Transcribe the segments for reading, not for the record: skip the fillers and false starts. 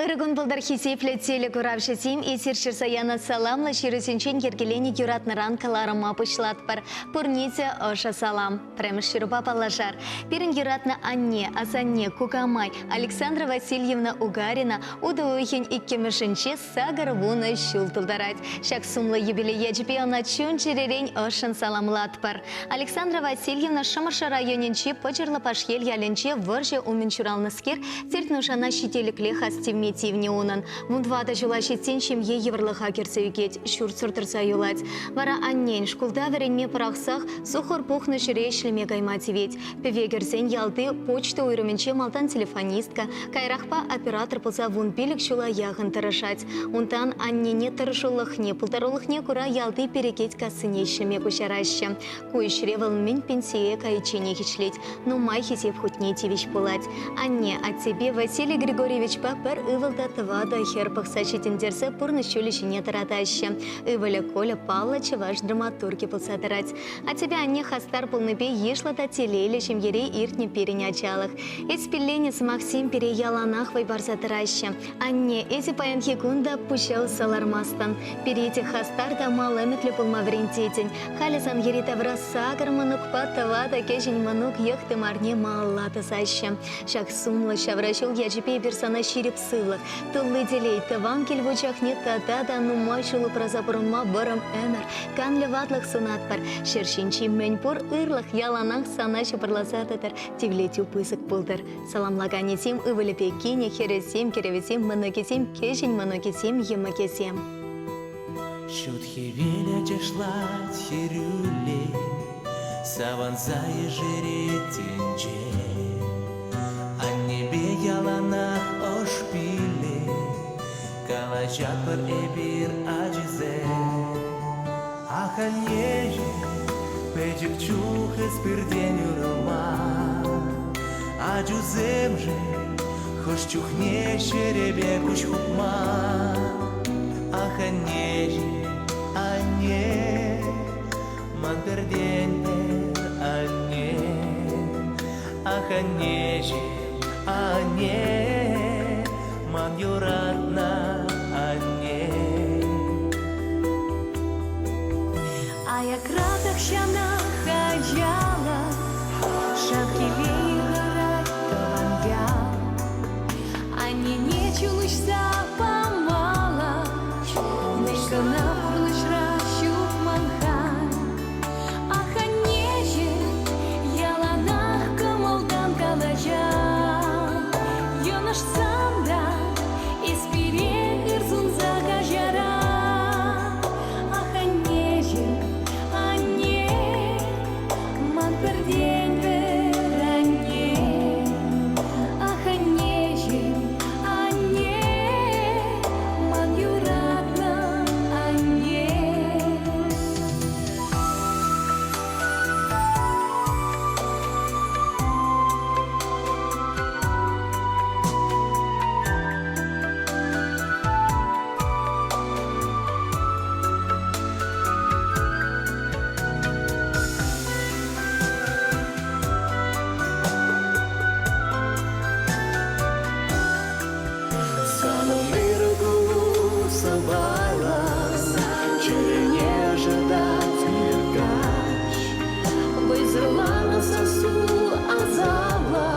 Ырӑ кун пултӑр, хисеплӗ телекуравҫӑсем! Эсир ҫырса янӑ саламлӑ ҫырусенчен йӗркеленӗ юратнӑран кӑларӑма пуҫлатпӑр. Пурне те ӑшӑ салам! Пӗрремӗш ҫырупа паллашар. Пирӗн юратнӑ анне, асанне, кукамай Александра Васильевна Угарина утӑ уйӑхӗн иккӗмӗшӗнче 80 ҫул тултарать. Ҫак сумлӑ юбилей ячӗпе ӑна чун-чӗререн ӑшшӑн саламлатпӑр. Александра Васильевна Шӑмӑршӑ районӗнчи Пӑчӑрлӑ Пашьел ялӗнче вӑрҫӑ умӗн ҫуралнӑскер, терт-нушана ҫителӗклех астивме тивнӗ унӑн. Вунтӑватӑ ҫула ҫитсен ҫемье йывӑрлӑха кӗрсе ӳкет, ҫуртсӑр тӑрса юлать. Вара аннен шкулта вӗренме пӑрахсах сухӑр пухнӑ ҫӗре ӗҫлеме кайма тивет. Пӗве кӗрсен ялти почта уйрӑмӗнче малтан телефонистка, каярахпа оператор пулса 15 ҫула яхӑн тӑрӑшать. Унтан аннене тӑрӑшулӑхне, пултарулӑхне кура ялти перекет кассине ӗҫлеме куҫараҫҫӗ. Ку ӗҫре вӑл мӗн пенсие кайичченех ӗҫлет, нумай хисеп хутне тивӗҫ пулать. Анне аттепе Василий Григорьевичпа пӗр ывӑл та тӑватӑ хӗр пӑхса ҫитӗнтерсе пурнӑҫ ҫулӗ ҫине тӑратаҫҫӗ. Ывӑлӗ Коля паллӑ чӑваш драматургӗ пулса тӑрать. Аттепе анне хастар пулнипе йышлӑ та телейлӗ ҫемьере иртнӗ пирӗн ачалӑх. Эс пилленӗ сӑмахсем пире яланах вӑй парса тӑраҫҫӗ. Анне, эсӗ паянхи кун та пуҫа усса лармастӑн. Пире те хастар та мал ӗмӗтлӗ пулма вӗрентетӗн. Халӗ сан йӗри-тавра сакӑр мӑнукпа тӑватӑ кӗҫӗн мӑнук йӑх тымарне малалла тӑсаҫҫӗ. Ҫак сумлӑ ҫавра ҫул ячӗпе эпир сана ҫирӗп сывлӑх, тулли телей, тӑван кил вучахне тата та нумай ҫул упраса пурӑнма вӑрӑм ӗмӗр, канлӗ ватлӑх сунатпӑр. Ҫӗр ҫинчи мӗнпур ырлӑх яланах сана ҫупӑрласа тӑтӑр, тивлетӳ пысӑк пултӑр. Саламлаканӗсем ывӑлӗпе кинӗ, хӗрӗсем, кӗрӗвӗсем, мӑнукӗсем, кӗҫӗн мӑнукӗсем, йӑмӑкӗсем. Ҫут хӗвел ачашлать хӗрӳлле, Савӑнса ешерет тӗнче. Аннепе яланах ӑш пилле, Калаҫатпӑр эпир ачисем. Ах, аннеҫӗм, пӗчӗк чух эс пиртен уйрӑлман. Ачусемшӗн хӑш чухне чӗрепе куҫ хупман. Ах, аннеҫӗм, анне, ман пӗртен-пӗр анне. Ах, аннеҫӗм, анне, ман юратнӑ анне. Аякра тахҫанах ачалӑх Шав киле хӑрать тӑван ял. Аннене чун уҫса памалла, Мӗн кӑна пурнӑҫра ҫук ман-ха. Ах, аннеҫӗм, яланах кӑмӑлтан калаҫать. Йӑнӑшсан та эс пире ыр сунса каҫарать. Ах, аннеҫӗм, анне, ман пӗртен-пӗр анне. Ах, аннеҫӗм, анне, ман юратнӑ анне. Санӑн ырӑ кулу сӑвайлӑ, чӗрене ӑшӑтать миркач. Вӑйсӑрланнӑ сасу асамлӑ,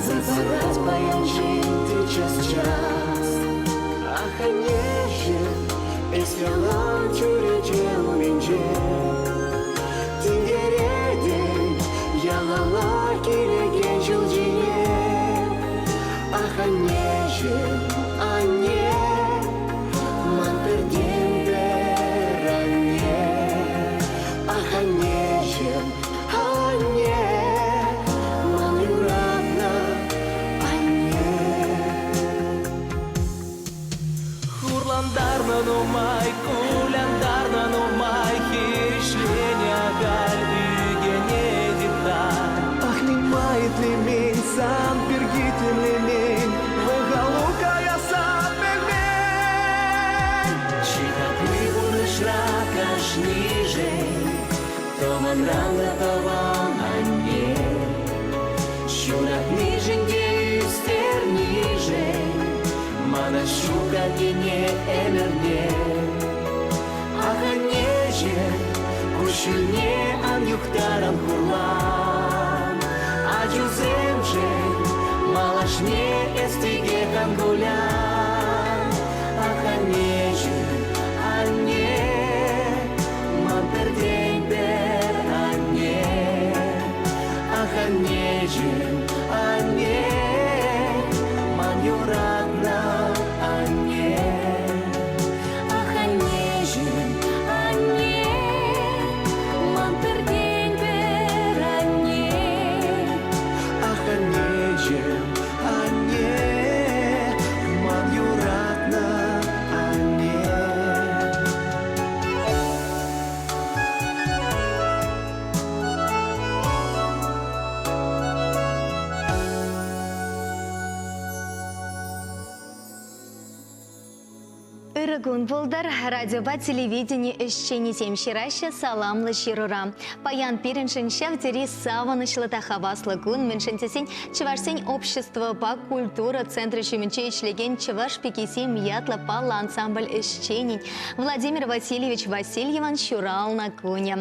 Сасӑрать паян ҫитӗ час-час. Ах, аннеҫӗм, эс ялан чӳрече умӗнче. Тинкеретӗн ялалла килекен ҫул ҫине. Ах, аннеҫӗм, анне, ман пӗртен-пӗр анне. Ах, аннеҫӗм, анне, ман юратнӑ анне. Хурлантарнӑ нумай, кулянтарнӑ нумай, хирӗҫленӗ ахаль ӳкӗнетӗп та. Ах, нима итлемен, сан пирки тимлемен, вӑй-халу каясса пӗлмен. Чи хакли пурнӑҫра кашнишӗн тӑванран та тӑван анне. Ҫуратнишӗн те ӳстернишӗн. Манас ҫук аннене ӗмӗрне. Ах, аннеҫӗм, куҫҫульне ан юхтар, ан хурлан. Ачусемшӗн малашне эс текех ан кулян. Ах, аннеҫӗм, анне, ман пӗртен-пӗр анне. Ах, аннеҫӗм, анне, ман юратнӑ анне. Ах, аннеҫӗм, анне, ман пӗртен-пӗр анне. Ах, аннеҫӗм, анне, ман юратнӑ анне. Ырӑ кун пултӑр! Радиопа телевидени ӗҫченӗсем ҫыраҫҫӗ саламлӑ ҫырура. Паян пирӗншӗн ҫав тери савӑнӑҫлӑ та хаваслӑ кун, мӗншӗн тесен чӑвашсен обществӑпа культура центрӗ ҫумӗнче ӗҫлекен Чӑваш пикисем ятлӑ паллӑ ансамбль ӗҫченӗн Владимир Васильевич Васильевӑн ҫуралнӑ кунӗ.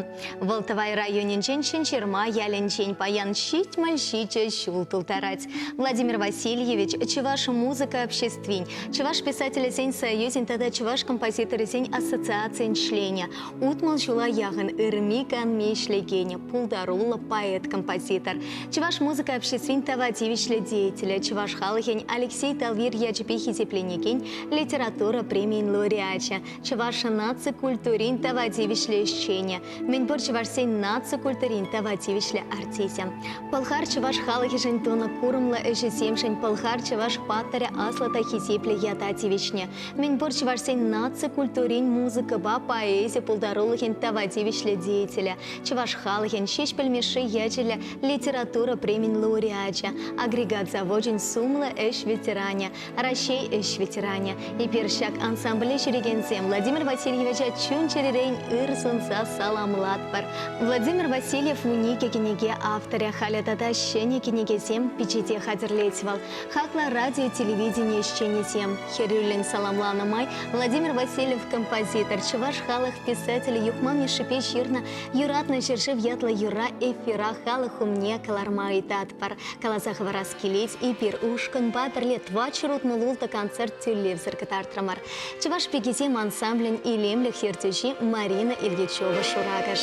Вӑл Тӑвай районӗнчен Ҫӗнҫырма ялӗнчен паян 77 ҫул тултарать. Владимир Васильевич Чӑваш музыка обществин, Чӑваш писателӗсен союзӗн тата Чӑваш композиторӗсен ассоциацийӗн членӗ, 60 ҫула яхӑн ырми-канми ӗҫлекен пултаруллӑ поэт-композитор, Чӑваш музыка обществин тава тивӗҫлӗ деятелӗ, чӑваш халӑхӗн Алексей Талвир ячӗпе хисепленекен литература премийӗн лауреачӗ, Чӑваш наци культурин тава тивӗҫлӗ ӗҫченӗ, мӗнпур чӑвашсен наци культурин тава тивӗҫлӗ артисчӗ. Пӑлхар чӑваш халӑхӗшӗн тунӑ курӑмлӑ ӗҫӗсемшӗн Пӑлхар чӑваш паттӑрӗ аслӑ та хисеплӗ ята тивӗҫнӗ. Мӗнпур чӑвашсен наци культурин музыкӑпа поэзи пултарулӑхӗн тава тивӗҫлӗ деятелӗ, чӑваш халӑхӗн Ҫеҫпӗл Мишши ячӗллӗ литература премин лауреачӗ, агрегат завочӗн сумлӑ ӗҫ ветеранӗ, Раҫҫей ӗҫ ветеранӗ. Эпир ҫак ансамбле ҫӳрекенсем Владимир Васильевича чун-чӗререн ыр сунса саламлатпӑр. Владимир Васильев 12 кӗнеке авторӗ халӗ тата ҫӗнӗ кӗнекесем пичете хатӗрлет вӑл. Хаклӑ радио-телевидени ӗҫченӗсем хӗрӳллӗн саламланӑ май Владимир Васильев композитор, чӑваш халӑх писателӗ Юхма Мишшипе ҫырнӑ Юратнӑ ҫӗршыв ятлӑ юрра эфира халӑх умне кӑларма ыйтатпӑр. Каласа хӑварас килет, эпир ушкӑнпа пӗрле 466 концерт тӳлевсӗр кӑтартрӑмӑр. Чӑваш пикисем ансамблӗн илемлӗх ертӳҫи Марина Ильичева Шуракӑш.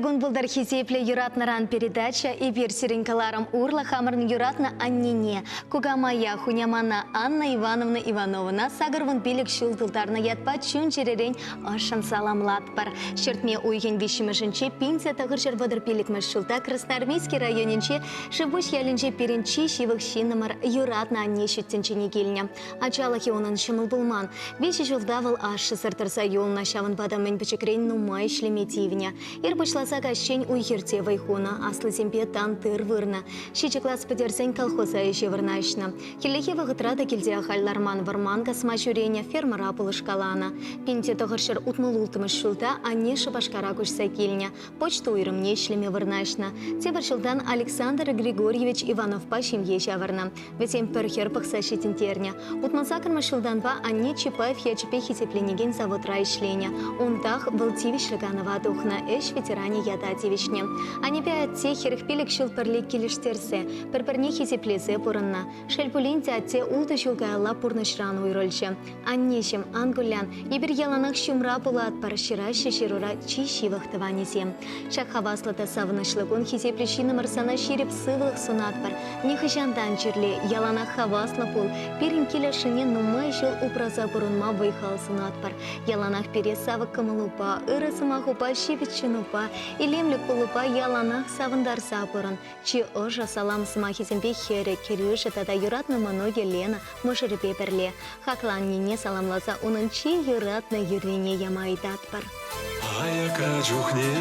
Ырӑ кун пултӑр хисеплӗ юратнӑран передача эпир сирӗн кӑларӑм урлӑ хамӑрӑн юратнӑ аннене, кукамая, хунямана Анна Ивановна Ивановӑна 85 ҫул тултарнӑ ятпа чун-чӗререн ӑшшӑн саламлатпӑр. Ҫӗртме уйӑхӗн виҫҫӗмӗшӗнче 1935 ҫулта Красноармейски районӗнчи Шывпуҫ ялӗнче пирӗн чи ҫывӑх ҫыннӑмӑр юратнӑ анне ҫут тӗнчене килнӗ. Ачалӑхӗ унӑн ҫӑмӑл пулман. Виҫӗ ҫулта вӑл ашшӗсӗр тӑрса юлнӑ, ҫавӑнпа та мӗн пӗчӗкрен нумай ӗҫлеме тивнӗ. Ир пуҫласа каҫчен уй-хирте вӑй хунӑ, аслисемпе тан тыр вырнӑ. Ҫичӗ класс пӗтерсен колхоза ӗҫе вырнаҫнӑ. Хӗллехи вӑхӑтра та килте ахаль ларман, вӑрман касма ҫӳренӗ, фермӑра пулӑшкаланӑ. 1966 ҫулта анне Шупашкара куҫса килнӗ, почта уйрӑмне ӗҫлеме вырнаҫнӑ. Тепӗр ҫултан Александр Григорьевич Ивановпа ҫемье ҫавӑрнӑ. Вӗсем пӗр хӗр пӑхса ҫитӗнтернӗ. 68-мӗш ҫултанпа анне Чапаев ячӗпе хисепленекен заводра ӗҫленӗ. Унтах вӑл тивӗҫлӗ канӑва тухнӑ, ӗҫ ветеранӗ ята тивӗҫнӗ. Аннепе атте 45 ҫул пӗрле килӗштерсе, пӗр-пӗрне хисеплесе пурӑннӑ. Шел пулин те атте ултӑ ҫул каялла пурнӑҫран уйрӑлчӗ. Аннеҫӗм, ан кулян, эпир яланах ҫумра пулатпӑр, ҫыраҫҫӗ ҫырура чи ҫывӑх тӑванӗсем. Ҫак хаваслӑ та савӑнӑҫлӑ кун хисеплӗ ҫыннӑмӑр сана ҫирӗп сывлӑх сунатпӑр. Нихӑҫантан чирле, яланах хаваслӑ пул. Пирӗн кил ӑшшине нумай ҫул упраса пурӑнма вӑй-хал сунатпӑр. Яланах пире савӑк кӑмӑлупа, ырӑ сӑмахупа, ҫивӗч чунупа, илемлӗ кулӑпа яланах савӑнтарса пурӑн. Чи ӑшӑ салам сӑмахӗсемпе хӗрӗ, кӗрӳшӗ тата юратнӑ мӑнукӗ Лена мӑшӑрӗпе пӗрле хаклӑ аннене саламласа унӑн чи юратнӑ юррине яма ыйтатпӑр. Аякра чухне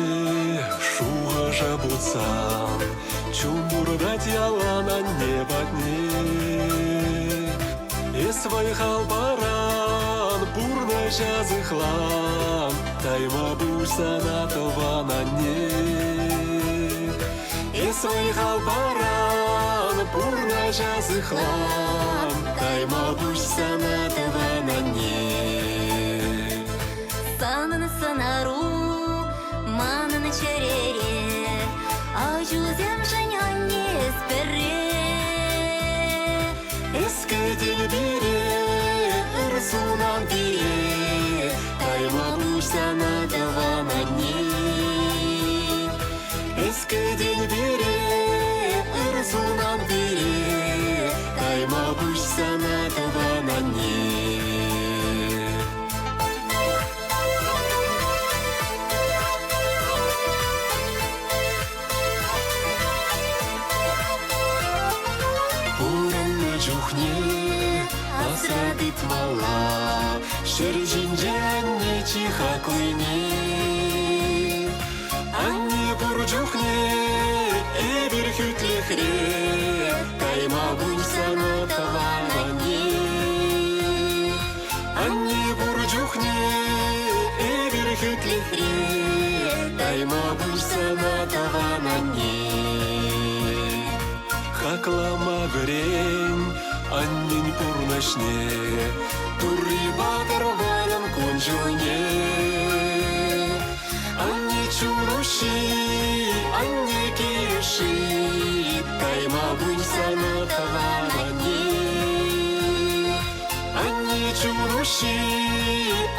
шухӑша путсан чун туртать ялан анне патне. Эс вӑй-хал паран, пурнӑҫа сыхлан, тайма пуҫ сана тӑван анне. Эс вӑй-хал паран, пурнӑҫа сыхлан, тайма пуҫ сана тӑван анне. Санӑн сӑнару манӑн чӗрере, ачусемшӗн анне эс пӗрре. Эс кӗтен пире, ыр сунан пире, тайма пуҫ сана тӑван анне. Эс кӗтен пире, ыр сунан пире, тайма пуҫ сана тӑван анне. Пурӑннӑ чухне асра тытмалла ҫӗр ҫинче анне чи хаклине. Анне пур чухне эпир хӳтлӗхре, кайма пуҫ сана тӑван анне. Анне пур чухне эпир хӳтлӗхре, тайма пуҫ сана тӑван анне. Хаклама вӗрен аннен пурнӑҫне, Турри патӑр манӑн кун-ҫулне. Анне чун уҫҫи, анне килӗши, тайма пуҫ сана тӑван анне. Анне чун уҫҫи,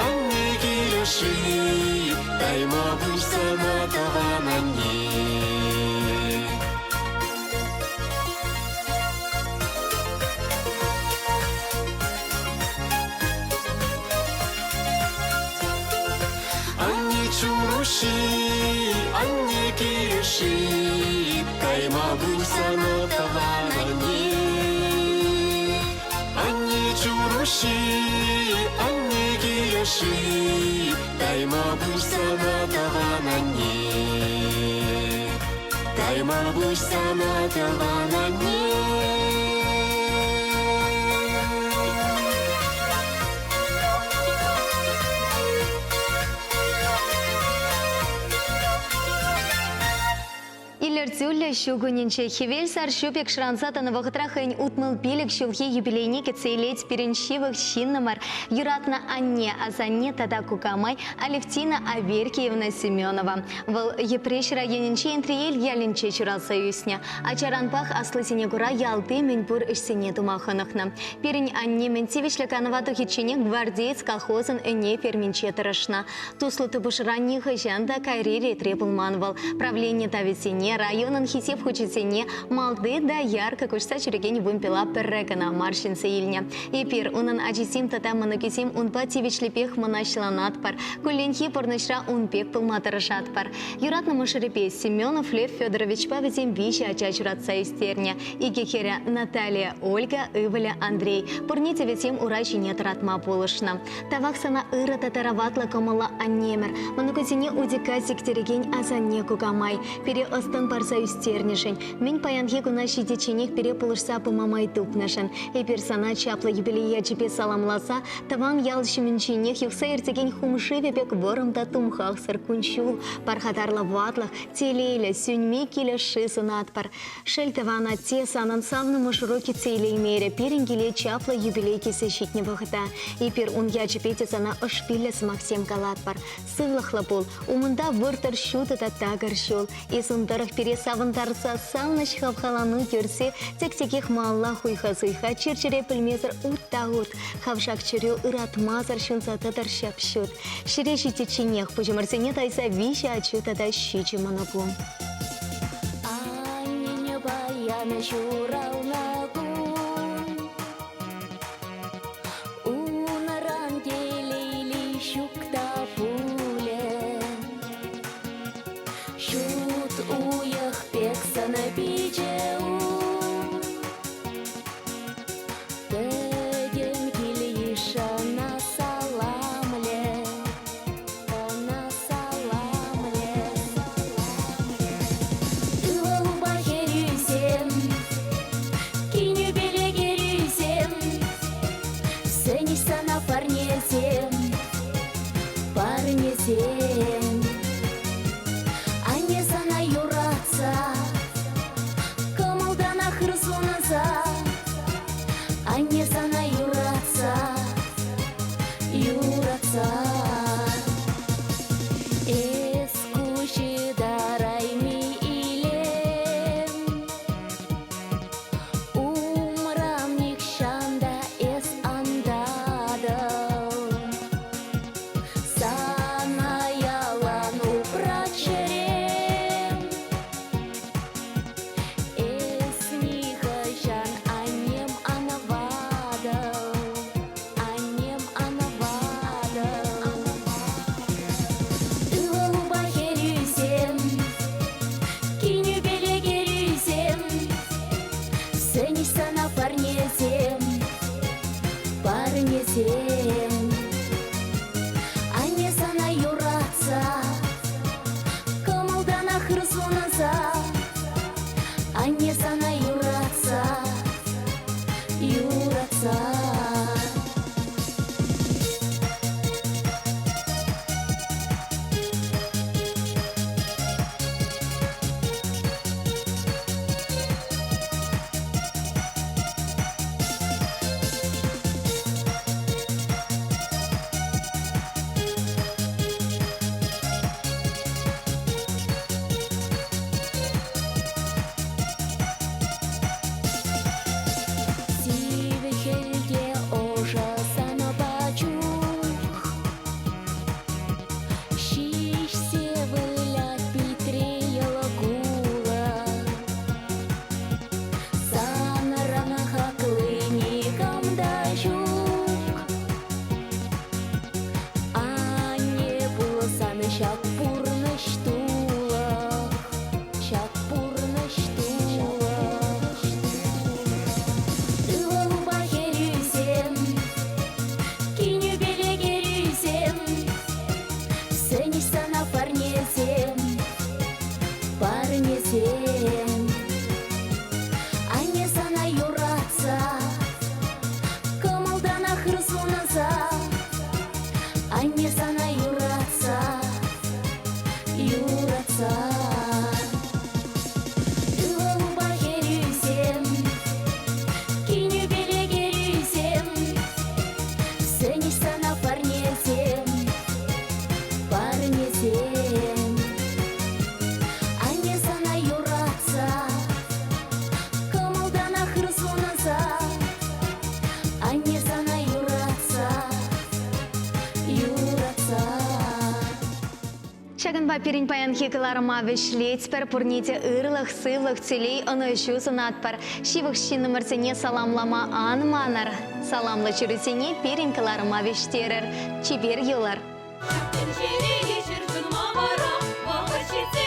анне килӗши, тайма пуҫ сана тӑван анне. Анне чун уҫҫи, анне килӗши, тайма пуҫ сана тӑван анне. Анне чун уҫҫи, анне килӗши, тайма пуҫ сана тӑван анне. Тайма пуҫ сана тӑван анне. Илӗртӳллӗ ҫу кунӗнче хӗвел сар ҫу пек шӑранса тӑнӑ вӑхӑтра хӑйӗн 65 ҫулхи юбилейне кӗтсе илет пирӗн ҫывӑх ҫыннӑмӑр, юратнӑ анне, асанне тата кукамай Алевтина Аверкиевна Семенова. Вӑл Йӗпреҫ районӗнчи Энтриел ялӗнче ҫуралса ӳснӗ. Ачаранпах аслисене кура ялти мӗнпур ӗҫсене тума хӑнӑхнӑ. Пирӗн анне мӗн тивӗҫлӗ канӑва тухичченех Гвардеец колхозӑн ӗне ферминче тӑрӑшнӑ. Туслӑ тупӑшра нихӑҫан та кайри ретре пулман вӑл. Правлени тавӗсене, районӑн хисеп хучӗсене малти доярка куҫса ҫӳрекен вымпела пӗрре кӑна мар ҫӗнсе илнӗ. Эпир, унӑн ачисем тата мӑнукӗсем унпа тивӗҫлипех мӑнаҫланатпӑр, кулленхи пурнӑҫра ун пек пулма тӑрӑшатпӑр. Юратнӑ мӑшӑрӗпе Семенов Лев Федоровичпа вӗсем виҫӗ ача ҫуратса ӳстернӗ. Икӗ хӗрӗ Наталья, Ольга, ывӑлӗ Андрей. Пурне те вӗсем ура ҫине тӑратма пулӑшнӑ. Тавах сана ырӑ та тараватлӑ кӑмӑллӑ аннемӗр, мӑнукусене утьӑкка сиктерекен асанне кукамай, пире ӑс-тӑн парса ӳстернӗшӗн, мӗн паянхи куна ҫитичченех пире пулӑшса пыма май тупнӑшӑн. Эпир сана чаплӑ юбилей ячӗпе саламласа тӑван ял ҫумӗнченех юхса иртекен хум шывӗ пек вӑрӑм та тумхахсӑр кун-ҫул, пархатарлӑ ватлӑх, телейлӗ, сӳнми килӗшӳ сунатпӑр. Шел, тӑван атте, санӑн савнӑ мӑшӑру кӗтсе илеймерӗ пирӗн киле чаплӑ юбилей килсе ҫитнӗ вӑхӑта. Эпир ун ячӗпе те сана ӑшпиллӗ сӑмахсем калатпӑр. Сывлӑхлӑ пул, умӑнта выртӑр ҫутӑ та такӑр ҫул. Эс ун тӑрӑх пире савӑнтарса савнӑҫ хавхалану кӳрсе тек-текех малалла хуйха-суйха чир-чӗре пӗлмесӗр ут та ут, хавшак чӗрӳ ыратмасӑр ҫунса тӑтӑр ҫап-ҫут. Ҫӗре ҫитичченех пуҫӑмӑрсене тайса виҫӗ ачу тата ҫичӗ мӑнуку. Аннене паян ҫуралнӑ кун. Унран телейли ҫук та пулӗ. Ҫут уйӑх пек сӑн-пичӗ ун. Пӗтӗм кил-йыш ӑна саламлӗ, ӑна саламлӗ. Ывӑлупа хӗрӳсем, кинӳпеле кӗрӳсем, сӗнӗҫ сана парнесем, парнесем. Анне сана юратса, кӑмӑлтанах ыр сунса, анне сана юратса, юратса. Эс куҫ ытарайми илем, умран нихҫан та эс ан татӑл. Сана ялан упрать чӗрем. Эс нихӑҫан аннем ан ватӑл, аннем ан ватӑл. Ывӑлупа хӗрӳсем, кинӳпеле кӗрӳсем, сӗнӗҫ сана парнесем, парнесем. Анне сана юратса, кӑмӑлтанах ыр сунса, анне сана юратса, юратса. Сивӗ хӗлте ӑшӑ санӑпа чух ҫиҫсе вылять питре йӑл кулӑ. Санран хакли никам та ҫук. Анне пулсан ҫак пурнӑҫ тулӑх, ҫак пурнӑҫ тулӑх. Ывӑлупа хӗрӳсем, кинӳпеле кӗрӳсем, сӗнӗҫ сана парнесем, парнесем. Анне сана юратса, кӑмӑлтанах ыр сунса, анне сана юратса, юратса. Ҫакӑнпа пирӗн паянхи кӑларӑма вӗҫлетпӗр. Пурне те ырлӑх, сывлӑх, телей, ӑнӑҫу сунатпӑр. Ҫывӑх ҫыннӑмӑрсене саламлама ан манӑр. Саламлӑ чирӗсене пирӗн кӑларӑма вӗҫтерӗр. Чипер юлӑр. Тӗнчере ҫӗр чунма вара вӑхӑт ҫитсе.